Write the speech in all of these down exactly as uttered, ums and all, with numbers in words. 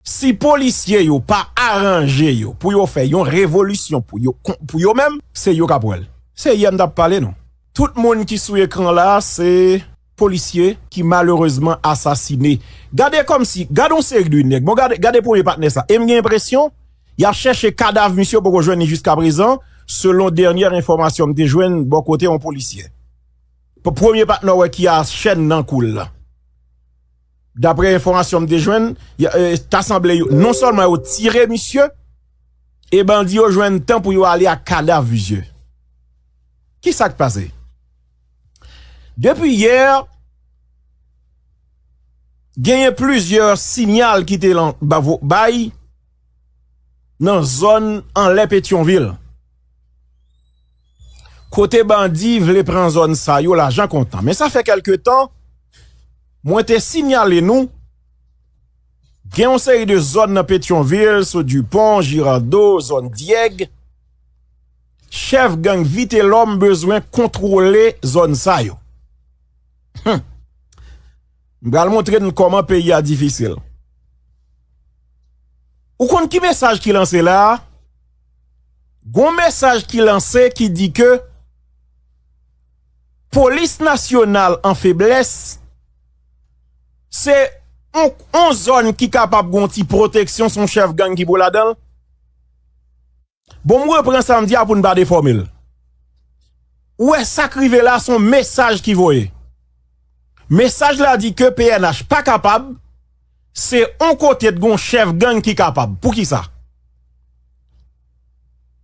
Si polisye yo pa aranje yo pou yo fè yon revolisyon pou yo, pou yo menm, se yo k ap wè l. Se yè m t ap pale, non. Tout moun ki sou ekran la, se polisye ki malerezman asasine. Gade kòmsi, gade yon seri de nèg. Bon, gade, gade premye patnè sa. E m gen enpresyon, y ap chèche kadav misye, poko jwenn li jiska prezan, selon dènyè enfòmasyon m te jwenn bò kote yon polisye. P-, premye patnè w wè ki a chèn nan kou l lan. Daprè enfòmasyon m te jwenn, y a, e, ta sanble yo, non sèlman yo tire misye, e bandi yo jwenn tan pou yo ale ak kadav misye. Kisa k pase? Depi yè, genyen plizyè sinyal ki te lan-, ba-, vo-, bay nan zòn anlè Petyonvil, kote bandi vle pran zòn sa yo lajan kontan. Men sa fè kèlke tan, mwen te sinyale nou, gen yon seri de zòn nan Petyonvil, sou Dupont, Girardot, zòn Dyèg, chèf gang Vitelòm bezwen kontwole zòn sa yo. Hum. M pral montre n kòman peyi a difisil. Ou konn ki mesaj ki lanse la a? Gon mesaj ki lanse ki di ke polis nasyonal an feblès, se on, on zòn ki kapab gon ti pwoteksyon, se on chèf gang ki pou ladan l. Bon, m repran sa m di a pou n pa defòme l. Ou wè sa k rive la, se on mesaj ki voye. Mesaj la di ke P N H pa kapab, se on kote t gon chèf gang ki kapab. Poukisa?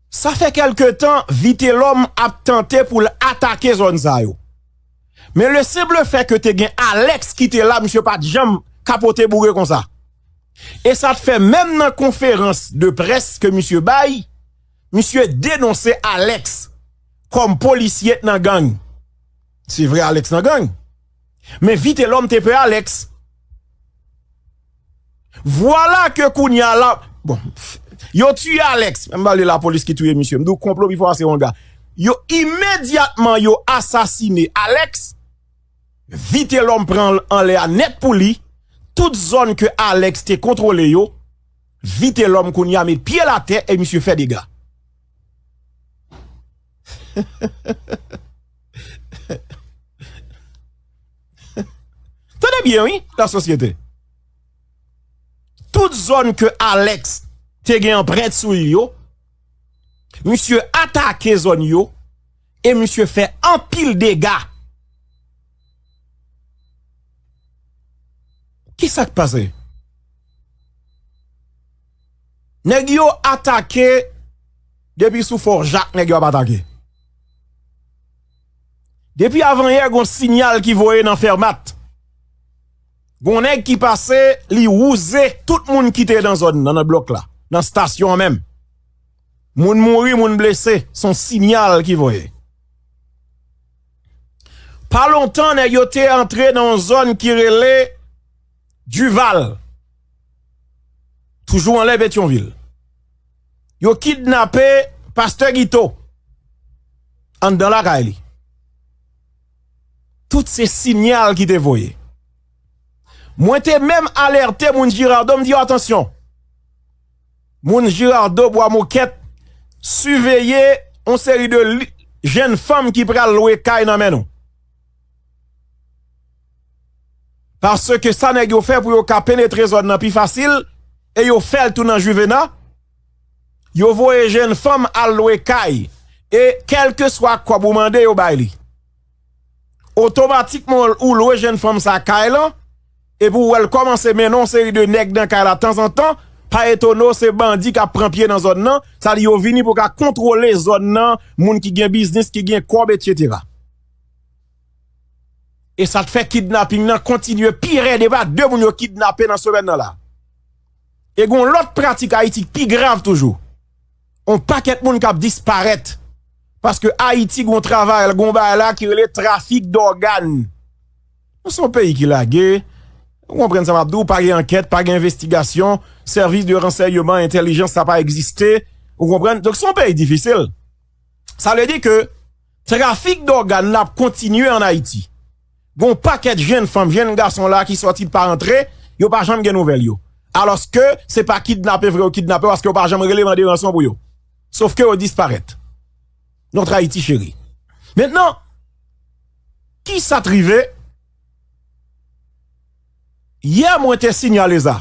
Sa fè kèlke tan, Vitelòm ap tante pou l atake zòn sa yo. Men le simple fait que te gen Alex ki te la, misye pa t janm kapote boure konsa. E sa t fè menm nan konferans de près ke misye bay, misye denonse Alex kòm polisye nan gang. Se vre Alex nan gang. Men Vitelòm te pè Alex. Vwala ke kounye a la, bon, yo tiye Alex. Menm ba li lapolis ki touye misye. M di w konplo pi fò pase wanga. Yo imedyatman yo asasine Alex. Vitelòm pran l anlè a nèt pou li. Tout zòn ke Alex te kontwole yo, Vitelòm kounye a met pye l atè e misye fè dega. Tande byen, wi, lasosyete. Tout zòn ke Alex te gen anprent sou li yo, misye atake zòn yo e misye fè anpil dega. Kisa k pase? Nèg yo atake depi sou Fò Jak, nèg yo ap atake. Depi avanyè, gon sinyal ki voye nan Fèmat. Gon nèg ki pase, li wouze tout moun ki te nan zòn nan, nan blòk la, nan estasyon an menm. Moun mouri, moun blese, se yon sinyal ki voye. Pa lontan, nèg yo te antre nan yon zòn ki rele Duval, toujou anlè Petyonvil. Yo kidnape pastè Guito anndan lakay li. Tout se sinyal ki te voye. Mwen te menm alète moun Girardot, m di yo, "Atansyon! Moun Girardot, Bwa Mokèt, siveye yon seri de li-, jèn fanm ki pral lwe kay nan men nou." Paske sa nèg yo fè pou yo ka penetre zòn nan pi fasil, e yo fè l tou nan Juvena, yo voye jèn fanm al lwe kay, e kèlkeswa kòb ou mande, yo bay li. Otomatikman, ou lwe jèn fanm sa kay lan, epi ou wè l kòmanse mennen yon seri de nèg nan kay la tanzantan, pa etone w, se bandi k ap pran pye nan zòn nan, sa di yo vini pou ka kontwole zòn nan, moun ki gen biznis, ki gen kòb, etsetera. E sa t fè kidnaping nan kontinye pi rèd, e pa de moun yo kidnape nan semèn nan la. E gon lòt pratik Ayiti k pi grav toujou. On pakèt moun k ap disparèt. Paske Ayiti gon travay, gon bagay la ki rele trafik dògàn. Nou se yon peyi ki lage. Ou konprann sa m ap di w, pa gen ankèt, pa gen envestigasyon, sèvis de ransèyman, entèlijans, sa pa egziste. Ou konprann? Donk, se yon peyi difisil. Sa vle di ke trafik dògàn nan ap kontinye ann Ayiti. Gon pakèt jèn fanm, jèn gason la ki sòti pa antre, yo pa janm gen nouvèl yo. alòske se pa kidnape vre yo kidnape yo, paske yo pa janm rele mande ranson pou yo. Sof ke yo disparèt. Notre Haïti chérie. Mentnan, kisa t rive? Yè, mwen te sinyale sa.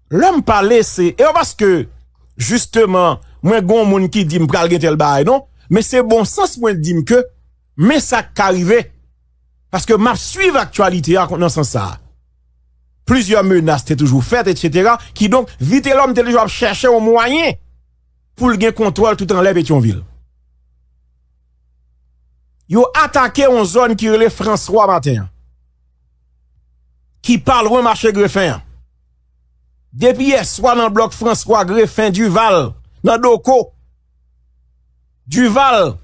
Lè m pale, se, e pa paske, jisteman, mwen gon moun ki di m pral gen tèl bagay, non. Men se bon sans mwen di m ke, men sa k ka rive. Paske m ap swiv aktyalite a nan sans sa a. Plizyè menas te toujou fèt, etsetera. Kidonk, Vitelòm te toujou ap chèche yon mwayen pou l gen kontwòl tout anlè Petyonvil. Yo atake yon zòn ki rele Franswa maten an, ki pa lwen mache Grefen an. Depi yèswa nan blòk Franswa, Grefen, Dival, nan Doko, Dival,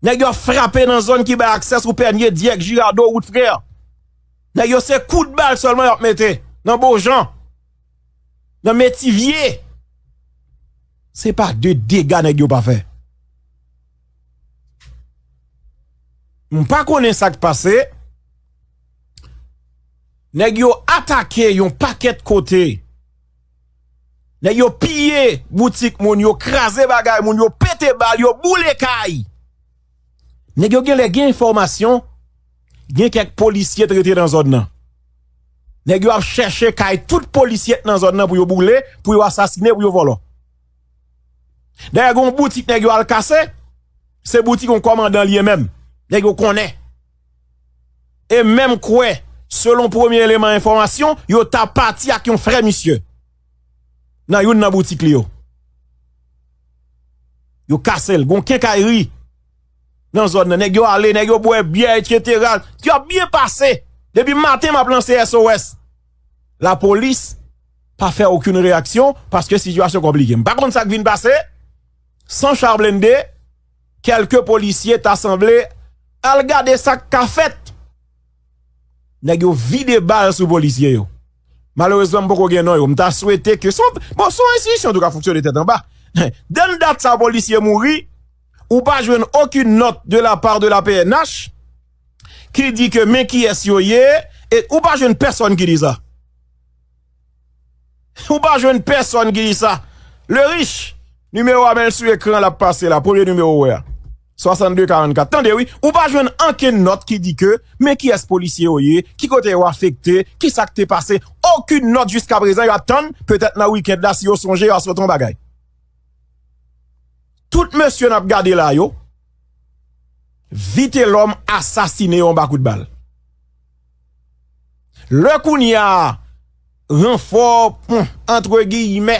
nèg yo ap frape nan zòn ki bay aksè sou Pènye, Dyèk, Jirado, wout Frè. Nèg yo se kout bal sèlman y ap mete nan Bojan, nan Metivye. Se pa de dega nèg yo pa fè. M pa konnen sa k pase. Nèg yo atake yon pakèt kote. Nèg yo piye boutik moun, yo kraze bagay moun, yo pete bal, yo boule kay. Nèg yo genlè gen enfòmasyon, gen kèk polisye t rete nan zòn nan. Nèg yo ap chèche kay tout polisye k nan zòn nan pou yo boule, pou yo asasine, pou yo vòlò. Dayè, gen yon boutik nèg yo al kase, se boutik yon kòmandan li ye menm. Nèg yo konnen. E menm kwè, selon premye eleman enfòmasyon, yo ta pati ak yon frè misye nan youn nan boutik li yo. Yo kase l. Gon kenkayri nan zòn nan. Nèg yo ale, nèg yo bwè byè, etsetera. Yo ap byen pase. Depi maten, m ap lanse S O S. Lapolis pa fè okenn reyaksyon paske sitiyasyon konplike. M pa konn sa k vin pase. San cha blende, kèlke polisye ta sanble al gade sa k ka fèt. Nèg yo vide bal sou polisye yo. Malerezman, m poko gen non yo. M ta swete ke se yon, bon, se yon enstitisyon tou ka fonksyone tèt anba. Dann dat sa polisye mouri, ou pa jwenn okenn nòt de la part de la P N H ki di ke men kiyès yo ye, e ou pa jwenn pèsonn ki di sa. Ou pa jwenn pèsonn ki di sa. Le Rich, nimewo a men l sou ekran, l ap pase la, premye nimewo ou wè a. Swasannde karannkat. Tande wi, ou pa jwenn ankenn nòt ki di ke, men kiyès polisye yo ye, ki kote yo afekte, ki sa k te pase. Okenn nòt jiskaprezan, y ap tann, petèt nan wikend la, si yo sonje, y ap sot yon bagay. Tout mesye n ap gade la yo, Vitelòm asasine yo anba kout bal. Lè kounye a, ranfò, hmm, antre giyimè,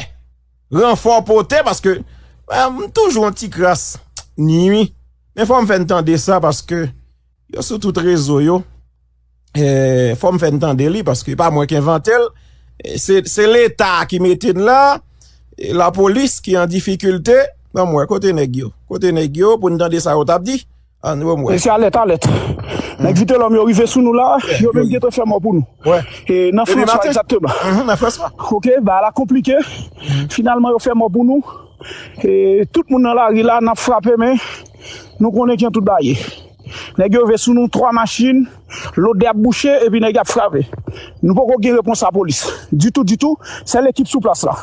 ranfò pote, paske, eh, m toujou yon ti kras ni wi. Men fò m fè n tande sa, paske yo sou tout rezo yo. Eh, fò m fè n tande li, paske pa mwen k envante l. Eh, se, se Leta ki mete n la, e lapolis ki an difikilte. Ban m wè, kote nèg yo? Kote nèg yo pou n tande sa yo t ap di? Ann, ban m wè. Mesye, alèt, alèt. Nèg Vitelòm yo rive sou nou la, yo menm gentan fè mò pou nou. Wè. E nan Franswa, egzakteman. Mhm, nan Franswa. Oke, bagay la konplike. Finalman, yo fè mò pou nou. E tout moun nan lari la, n ap frape, men nou konnen jan tout bagay ye. Nèg yo rive sou nou, twa machin, lòt de ap bouche, epi nèg ap frape. Nou poko gen repons lapolis. Ditou, ditou, sèl ekip sou plas la.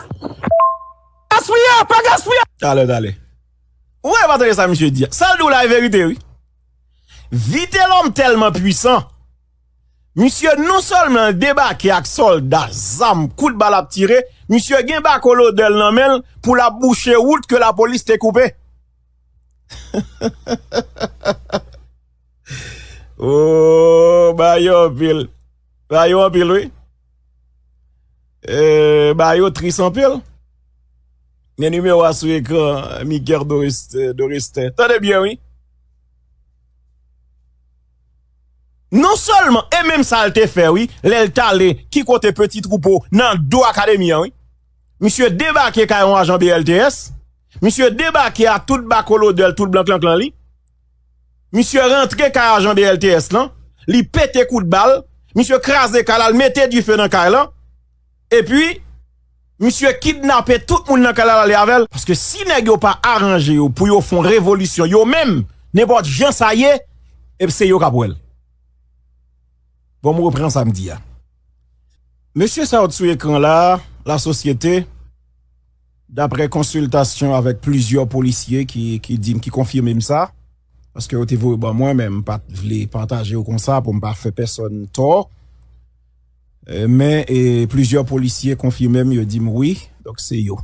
Gaspiye, pa gaspiye! Talè, talè. Ou wè, pa tande sa misye di a. Sa l di w la, e verite, wi. Vitelòm tèlman pwisan. Misye non sèlman l debake ak sòlda, zam, kout bal ap tire, misye gen bako lodè l nan men l pou l ap bouche wout ke lapolis te koupe. Oh, ba yo anpil. Ba yo anpil, wi. Eh, ba yo tris anpil. Men nimewo a sou ekran, Miker Dorest-, Doresten. Tande byen, wi. Non sèlman, e menm sa l te fè, wi, lè l t ale, ki kote Peti Twoupo, nan do akademi an, wi. Misye debake kay yon ajan B L T S. Misye debake ak tout bako lodè l, tout blan klanklan li. Misye rantre kay ajan B L T S lan, li pete kout bal, misye kraze kay la, l mete dife nan kay lan, epi misye kidnape tout moun nan kay la, l ale avè l. Paske si nèg yo pa aranje yo pou yo fè yon revolisyon yo menm, nenpòt jan sa ye, epi se yo k ap wè l. Bon, m repran sa m di a. Mesye sa yo t sou ekran la, lasosyete, daprè konsiltasyon avèk plizyè polisye ki, ki di m, ki konfime m sa, paske yo te voye ban mwen, men m pa t vle pataje yo konsa pou m pa fè pèsonn tò. E, men, e, plizyè polisye konfime m, yo di m wi, donk se yo.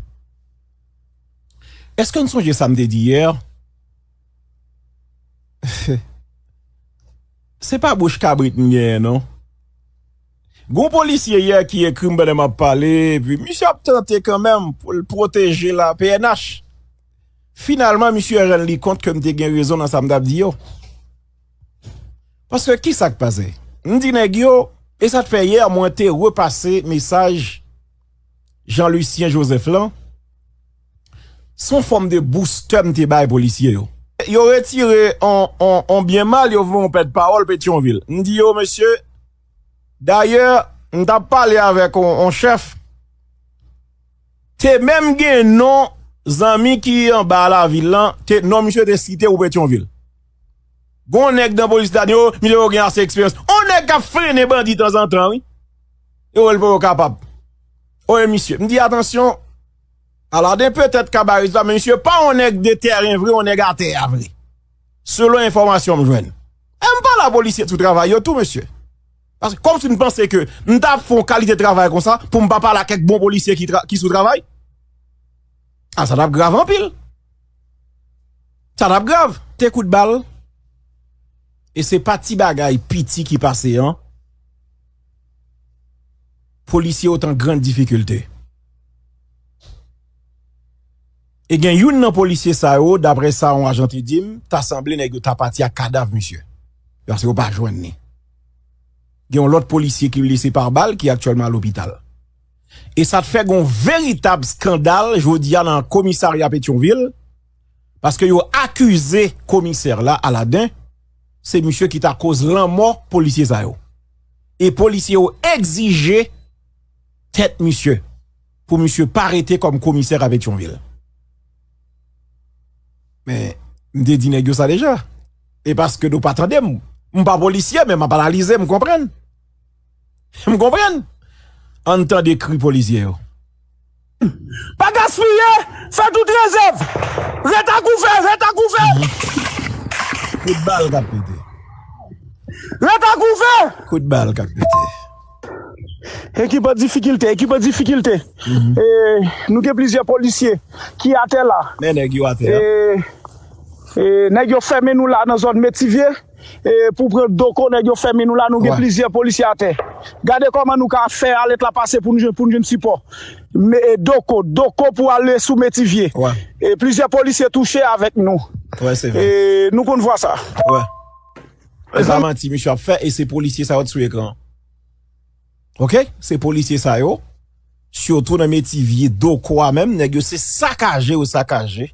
Èske n sonje sa m te di yè? Se pa bouch kabrit m genyen, non. Gon polisye yè ki ekri m pandan m ap pale, epi misye ap tante kanmenm pou l pwoteje la P N H. Finalman, misye rann li kont ke m te gen rezon nan sa m t ap di yo. Paske ki sa k pase? M di nèg yo, e sa k fè yè mwen te repase mesaj Jean Lucien Joseph lan, se yon fòm de booster m te bay polisye yo. Yo retire on, on, on byen mal, yo voye yon pèd pawòl Petyonvil. M di yo, mesye, dayè, m t ap pale avèk on, on chèf, te menm gen non zanmi ki anba lavil lan, te, non misye te site pou Petyonvil. Gon nèg nan polis la di yo, misye yo gen ase eksperyans. On nèg k ap frennen bandi tanzantan, wi. Yo wè l poko kapab. Oye, misye, m di, atansyon, Aladen petèt kabaret la, men misye pa on nèg de tèren vre, on nèg atè a vre. Selon enfòmasyon m jwenn. E m pale a polisye sou travay yo tou, mesye. Paske kòmsi m panse ke m t ap fè yon kalite travay konsa pou m pa pale a kèk bon polisye ki, tra- ki sou travay. A, sa t ap grav anpil. Sa t ap grav. Te kout bal. E se pa ti bagay piti ki pase an. Polisye yo t an grann difikilte. E gen youn nan polisye sa yo, daprè sa yon ajan te di m, ta sanble nèg yo ta pati ak kadav misye. Paske yo pa jwenn li. Gen yon lòt polisye ki blese pa bal ki aktyèlman a lopital. E sa t fè gen yon veritab eskandal jodi a nan komisarya Petyonvil, paske yo akize komisè la, Aladen, se misye ki ta koz lanmò polisye sa yo. E polisye yo egzije tèt misye pou misye pa rete kòm komisè a Petyonvil. Men, m te di nèg yo sa deja. E paske nou pa tande m. M pa polisye, men m ap analize, m konprann. M konprann. Ann tande kri polisye yo. Pa gaspiye, fè tout rezèv. Ret a kouvè, ret a kouvè. Kout bal k ap pete. Ret a kouvè. Kout bal k ap pete. Ekip an difikilte, ekip an difikilte. E, nou gen plizyè polisye ki atè la. Men nèg yo atè a. E, e, nèg yo fèmen nou la nan zòn Metivye. E, pou pran Doko, nèg yo fèmen nou la, nou gen plizyè polisye atè. Gade kòman nou ka fè a lèt la pase pou nou jwenn, pou nou jwenn sipò. Men, e, Doko, Doko pou ale sou Metivye. E plizyè polisye touche avèk nou. E nou konn vwa sa. E pa manti misye ap fè, e se polisye sa yo t sou ekran. Oke? Se polisye sa yo. Sitou nan Metivye, Doko a menm, nèg yo se sakaje yo sakaje.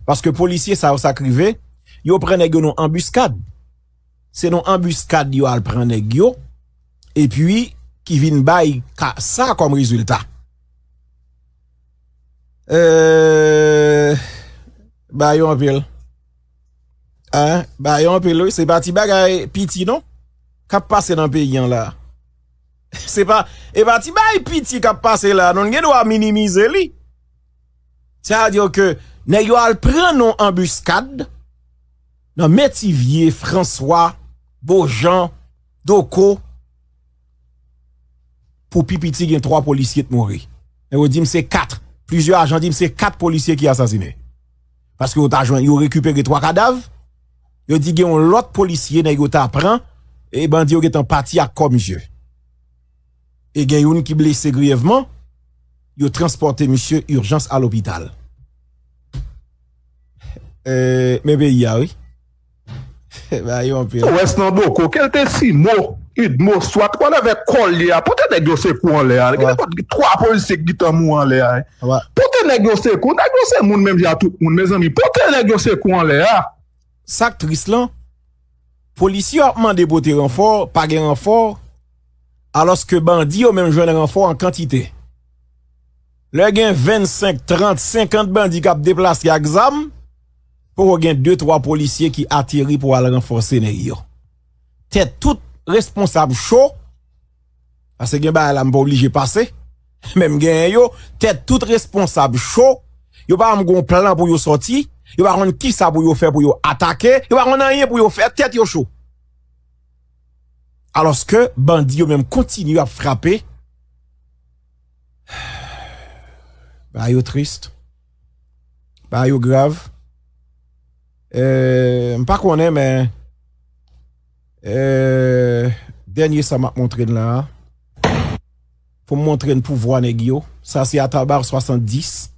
Paske polisye sa yo, sa k rive, yo pran nèg yo nan anbiskad. Se nan anbiskad yo al pran nèg yo, epi ki vin bay ka, sa kòm rezilta. Euh, ba yo anpil. Hein? Ba yo anpil, wi. Se pa ti bagay piti, non, k ap pase nan peyi an la. Se pa, e pa ti bagay piti k ap pase la, non, n gen dwa minimize li. Sa vle di ke nèg yo al pran nan anbiskad, nan Metivye, Franswa, Bojan, Doko, pou pi piti gen twa polisye t mouri. Nèg yo di m se kat. Plizyè ajan di m se kat polisye ki asasine. Paske yo ta jwenn, yo rekipere twa kadav. Yo di gen yon lòt polisye, nèg yo ta pran, e bandi yo gentan pati ak kò misye. E gen youn ki blese griyèvman, yo transpòte misye ijans a lopital. Eh, men peyi a, wi. Ba yo anpil. Wès nan Doko, ke l te Simo, Idmo, Swat, whatever kò l ye a, pote nèg yo sekou anlè a. Gen nenpòt twa polisye ki gentan mouri anlè a. Pote nèg yo sekou, nèg yo se moun menm jan ak tout moun, mezanmi. Pote nèg yo sekou anlè a. Sa k tris lan, polisye yo ap mande pote ranfò, pa gen ranfò, alòske bandi yo menm jwenn ranfò an kantite. Lè gen vennsenk, trant, senkant bandi k ap deplase ak zam, poko gen de, twa polisye ki ateri pou al ranfòse nèg yo. Tèt tout responsab cho, Paske gen bagay la m pa oblije pase. Men m genyen yo, tèt tout responsab cho, yo pa janm gon plan pou yo sòti, yo pa konn kisa pou yo fè pou yo atake, yo pa konn anyen pou yo fè, tèt yo cho. Alòske bandi yo menm kontinye ap frape. Bagay yo tris. Bagay yo grav. Eh, m pa konnen, men eh, dènye sa m ap montre n la a. Pou m montre n pouvwa nèg yo. Sa se Atabar swasanndis.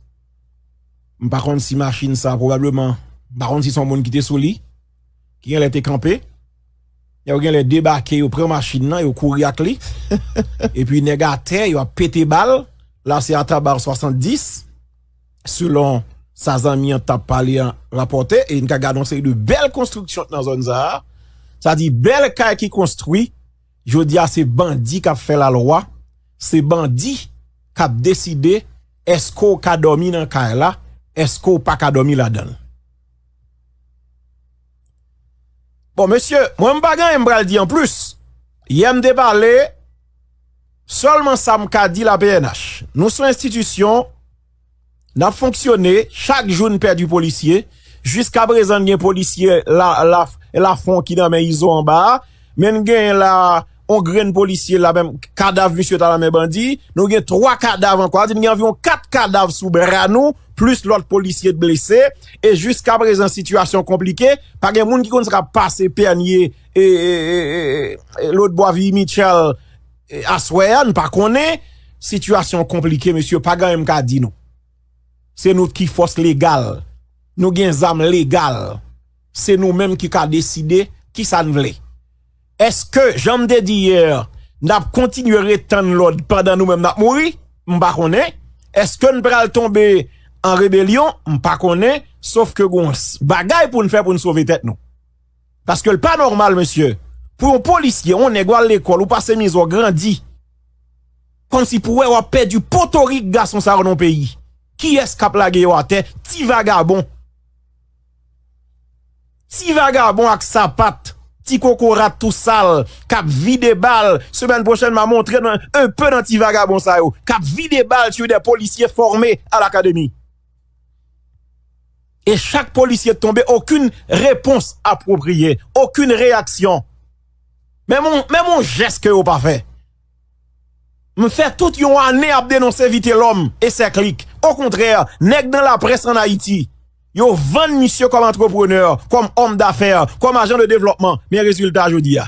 M pa konn si machin sa, pwobableman, m pa konn si se yon moun ki te sou li, ki genlè te kanpe. Yo genlè debake, yo pran machin nan, yo kouri ak li. Epi nèg atè, yo ap pete bal. La se Atabar swasanndis, selon sa zanmi an t ap pale an rapòte, e n ka gade yon seri de bèl konstriksyon nan zòn sa a. Sa di bèl kay ki konstwi, jodi a se bandi k ap fè lalwa, se bandi k ap deside èske w ka dòmi nan kay la, èske w pa ka dòmi ladan l. Bon, mesye, mwen m pa gen anyen m pral di anplis. Yè m te pale, sèlman sa m ka di la P N H. Nou se yon enstitisyon, n ap fonksyone, chak jou n pèdi polisye. Jiskaprezan n gen polisye la, la, Lafon ki nan men Izo anba a. Men n genyen la, yon grenn polisye la, menm kadav misye ta nan men bandi. Nou gen twa kadav ankò. Sa di n gen anviwon kat kadav sou bra nou, plis lòt polisye t blese. E jiskaprezan, sitiyasyon konplike. Pa gen moun ki konn sa k ap pase Pènye, e, e, e, e, e, lòtbò Vivi Mitchell, e, aswè a, n pa konnen. Sitiyasyon konplike, mesye, pa gen anyen m ka di nou. Se nou ki fòs legal. Nou gen zam legal. Se nou menm ki ka deside kisa n vle. Èske, jan m te di yè, n ap kontinye ret tann lòd pandan nou menm n ap mouri? M pa konnen. Èske n pral tonbe an rebelyon? M pa konnen. Sòf ke gon s-, bagay pou n fè pou n sove tèt nou. Paske l pa nòmal, mesye. Pou yon polisye, yon nèg w al lekòl, ou pase mizè, w grandi. Kòmsi pou wè w ap pèdi potorik gason sa yo nan yon peyi. Kiyès k ap lage yo atè? Ti vagabon. Ti vagabon ak sapat. Ti kokorat tou sal. K ap vide bal. Semèn pwochèn, m a montre nou un peu nan ti vagabon sa yo. K ap vide bal sur des policiers formés à l'académie. E chak polisye tonbe, okenn repons apwopriye, okenn reyaksyon. Menm yon, menm yon jès ke yo pa fè. M fè tout yon ane ap denonse Vitelhomme e Sèklik. Okontrè, nèg nan laprès ann Ayiti, yo vann misye kòm antreprenè, kòm òm dafè, kòm ajan de devlòpman. Men rezilta jodi a.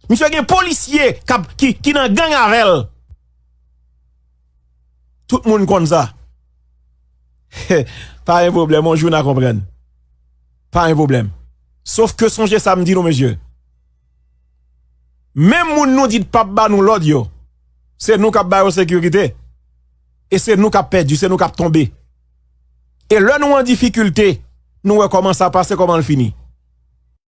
Misye gen polisye k ap, ki, ki nan gang avè l. Tout moun konn sa. Pa gen pwoblèm, yon jou n a konprann. Pa gen pwoblèm. Sòf ke sonje sa m di nou, mesye. Menm moun nou di t p ap ba nou lòd yo, se nou k ap ba yo sekirite. E se nou k ap pèdi, se nou k ap tonbe. E lè nou an difikilte, nou wè kòman sa pase, kòman l fini.